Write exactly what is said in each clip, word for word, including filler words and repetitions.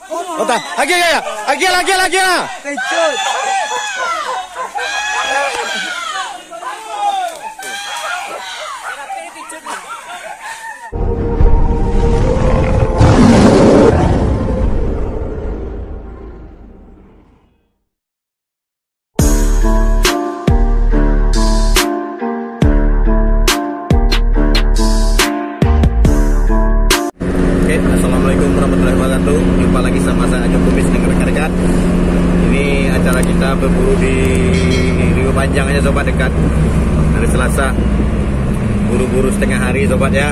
Otak, agiah, agiah, agiah lah, agiah lah, agiah lah. Oke, assalamualaikum warahmatullahi wabarakatuh. Jumpa lagi sama saya, Ajo Kumis, dengan rekan-rekan. Ini acara kita berburu di Rio Panjang aja, sobat, dekat hari Selasa. Buru-buru setengah hari, sobat, ya.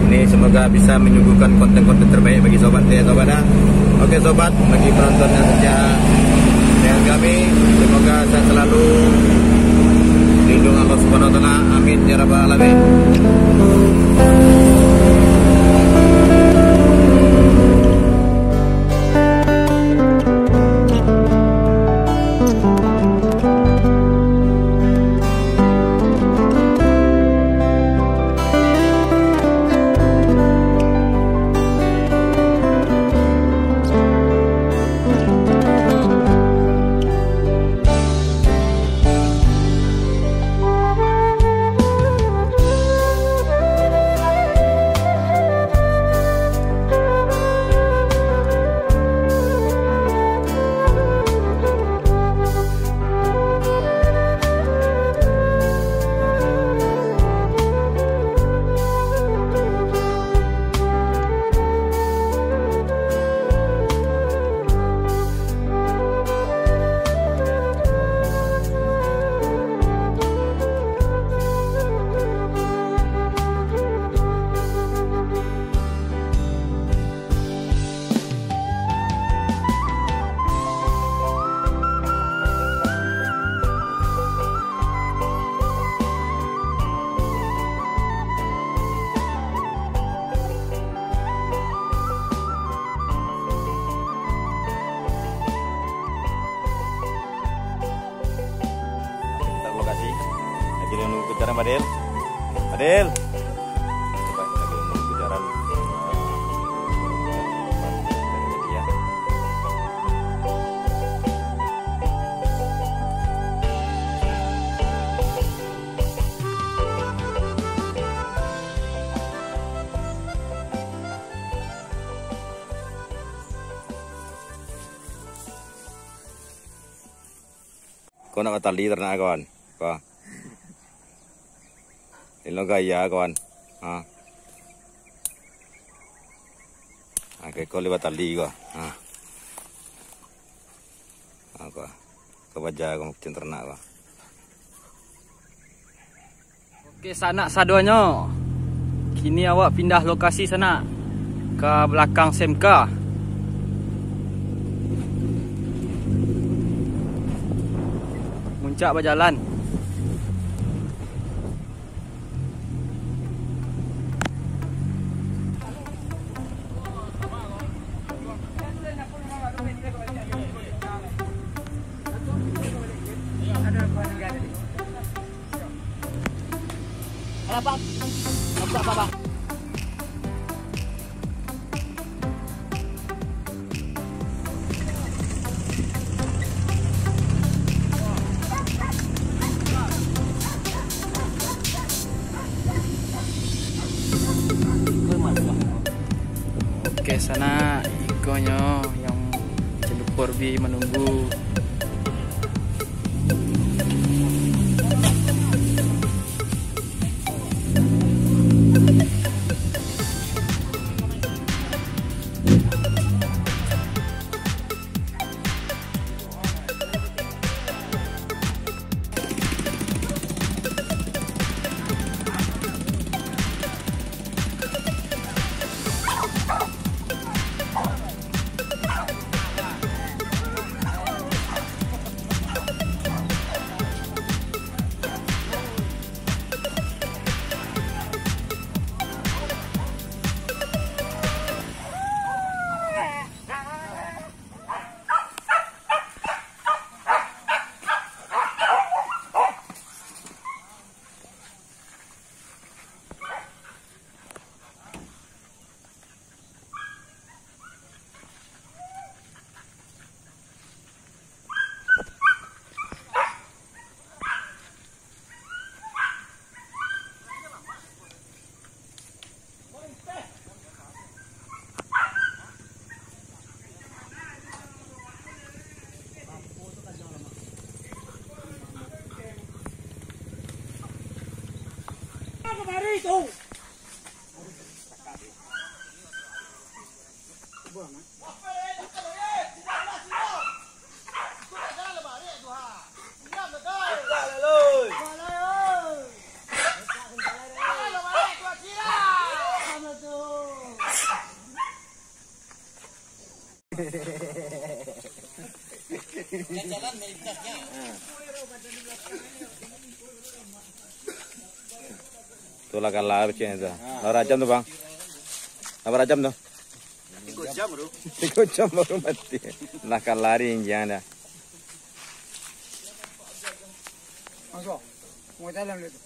Ini semoga bisa menyuguhkan konten-konten terbaik bagi sobat, ya, sobat, ya. Oke, sobat, bagi penonton yang setia dengan kami, semoga sehat selalu, dilindungi Allah Subhanahu wa Taala. Amin ya rabbal alamin. Lokasi. Lagi nunggu kejaran, Fadil. Fadil. Coba lagi nunggu kejaran. Kau nak batali taranak, kawan? Kau. Ilo gaya, kawan. Ha. Ha, kau liwat tali, kau. Ha. Ha, kau. Kau baja, kau macam taranak, kau. Oke, sanak sadonyo. Kini awak pindah lokasi, sanak, ka balakang S M K. Muncak bajalan. Kenapa? Kenapa, Bang? Oke, sanak, ikonyo yang Celup Korbi menunggu. Tu lah kalah becek tu. Lah bara jam tu, Bang? Lah bara jam tu? Tigo jam baru. Tigo jam baru mati. Lah kalah injang dah. Masuk. Mau jalan dulu.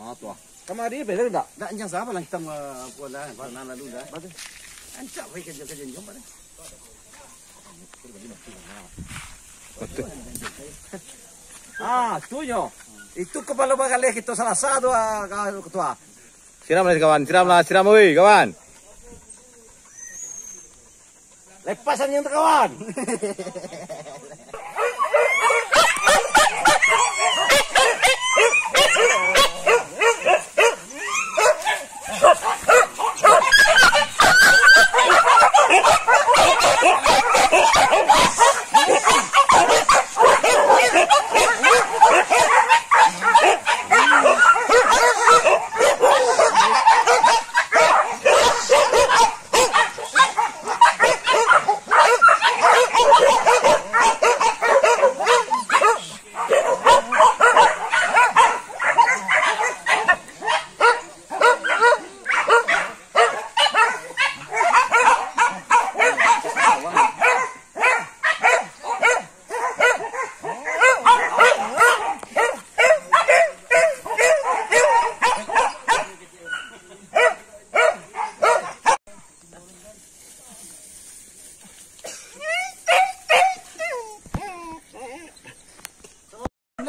Ah, tu ah. Kamari bela ndak? Ndak, anjang saba lah hitam, eh, kuan dah, warna lalu dah. Bagus. Ancak bae kerja-kerja jom pada. Ah, tu nyo. Itu kapalo bagaleh kito Salasa tu, ah, ka-, ketua. Siram lah, kawan, siram lah, siram, oi, kawan. Lepas anjing tu, kawan.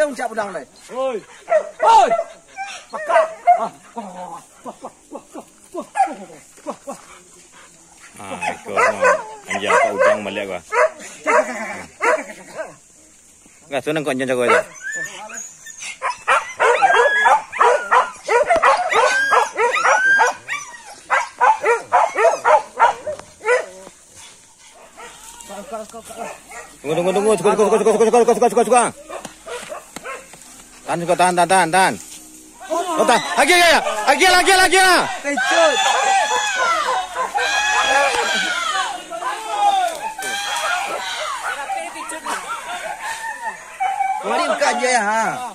Dia uncak pedang lai. Oi. Oi. Pakak. Ah. Ah, iko mah anjing Pak Ujang baliak gua. Enggak, tu nang kau anjing jago aja. Tunggu, tunggu, tunggu. Suka, suka, suka, suka, suka, suka, suka, suka, suka, suka. Tahan, suka, tahan, tahan, tahan, tahan. Oh, tahan. Agiah, agiah, agiah, agiah, agiah. Kecut. Mari buka aja ya, ha.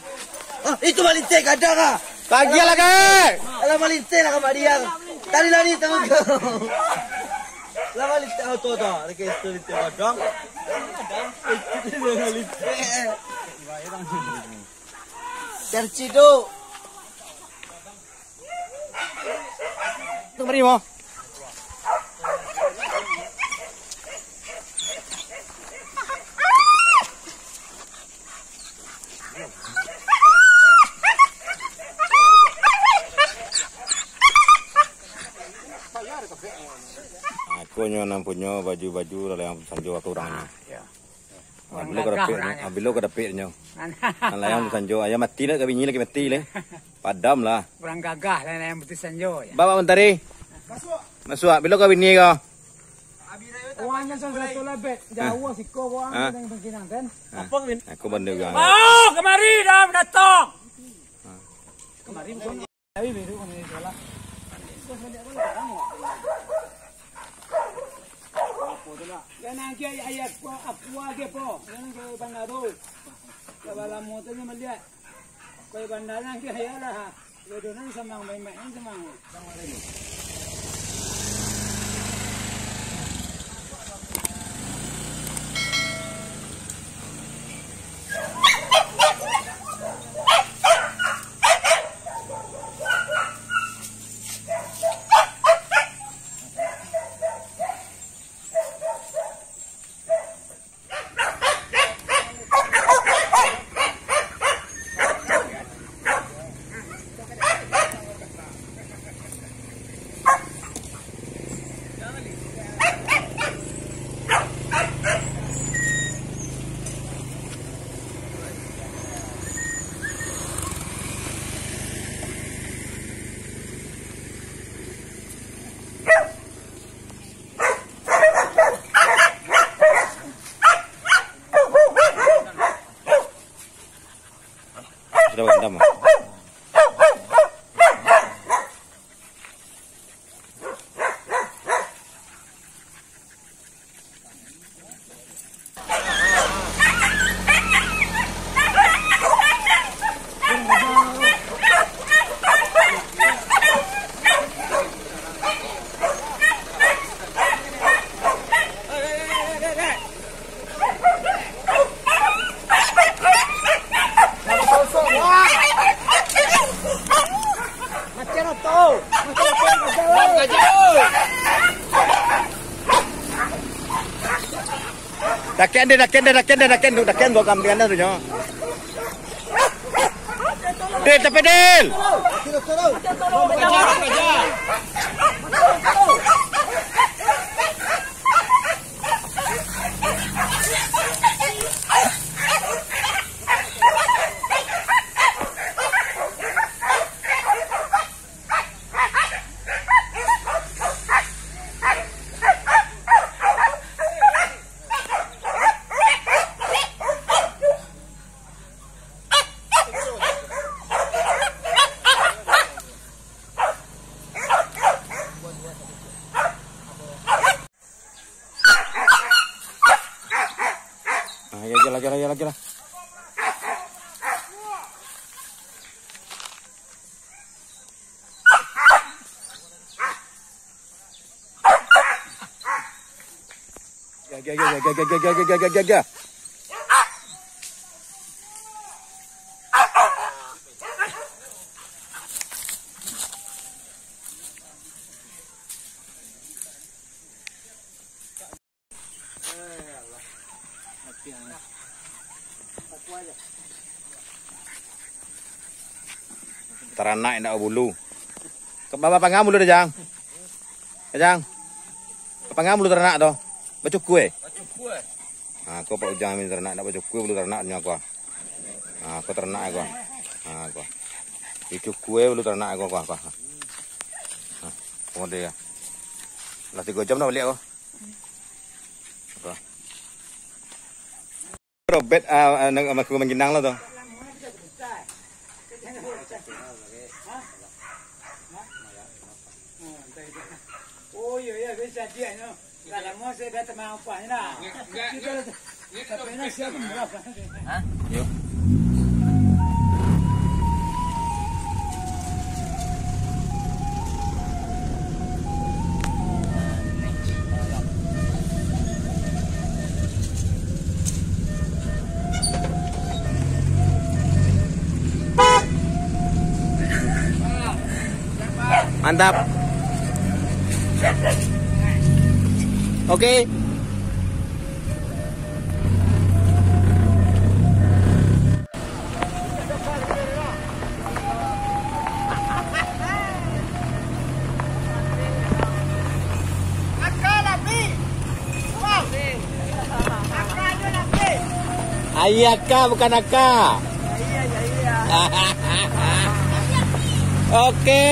Ah, itu malinteh gadang ah. Agiah lah, Kak. Alah malinteh lah kamari yang. Tadi lari tangan kau. Lah malinteh auto tu. Ada ke itu linteh gadang. Itu dia malinteh. Terciduk. Tu mari mo. Aku nyo nan punyo baju-baju dalam sanjo aku urang nyo. Ah, iyo. Ah, bilo ka dapek, ah, bilo ka dapek nyo. Nan layang sanjo, ayam mati lah, ka binyi lagi mati leh. Padam lah. Urang gagah lah nan putuih sanjo, yo. Bapak Mentari. Masuak, bilo ka bini ko? Uangnyo salah satu lah, Bet. Jauah siko ko, ah, dengan bangkinang, kan? Ah, aku bandar urang. Oh, kamari dah datang. Kamari bukan. Apo tu nak? Jan nangkek ayah aku, aku aja po. Jan nangkek banda tu. Sabalamo tu nyo maliek. Kau banda nangkek ayah lah. Jodoh nan samang, main-main nan samang. Daken deh, daken deh, daken deh, daken tu, daken tu, kambing anda tu, nyo. Dil, tapi Dil! Ah, ya, ya lah, ya lah, ya lah, ya lah. Ya, ya, ya, ya, ya, ya, ya, ya, ya, ya, ya. Taranak indak babulu. Ka baba pangam bulu dah, Jang. Eh, Jang. Bapangam bulu taranak tu. Bacukua, eh? Bacukua, eh? Ha, ko Pak Ujang ni taranak, indak bacukua bulu taranak nyo ko. Ha, ko taranak ko. Ha, ko. Dicukua bulu taranak ko, ko, ko. Ha, ko dia. Lah tigo jam dah baliak ko. Ko. Robet, ah, ah, nak, aku mangginang lah tu. Oh, iyo, iyo, biaso diak, no. Lah lamo sayo dah tamang upah ni, nah. Enggak, enggak, enggak. Tapi nak siap berapa? Hah? Yo. Mantap. Oke. Ayah Aka, bukan Aka. Oke.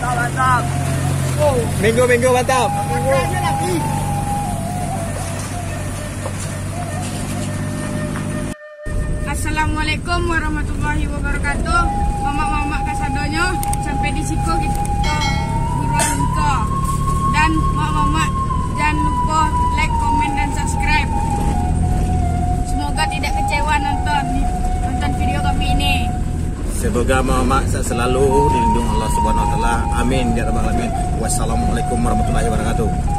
Mantap, mantap. Minggu-minggu mantap. Assalamualaikum warahmatullahi wabarakatuh. Mamak-mamak kasadonyo, sampai di siko kito buruan ko. Dan mamak-mamak, jangan lupa like, komen, dan subscribe. Semoga tidak kecewa nonton, nonton video kami ini. Semoga mamak sehat selalu, dilindungi Allah Subhanahu wa Taala. Amin ya rabbal alamin. Wassalamualaikum warahmatullahi wabarakatuh.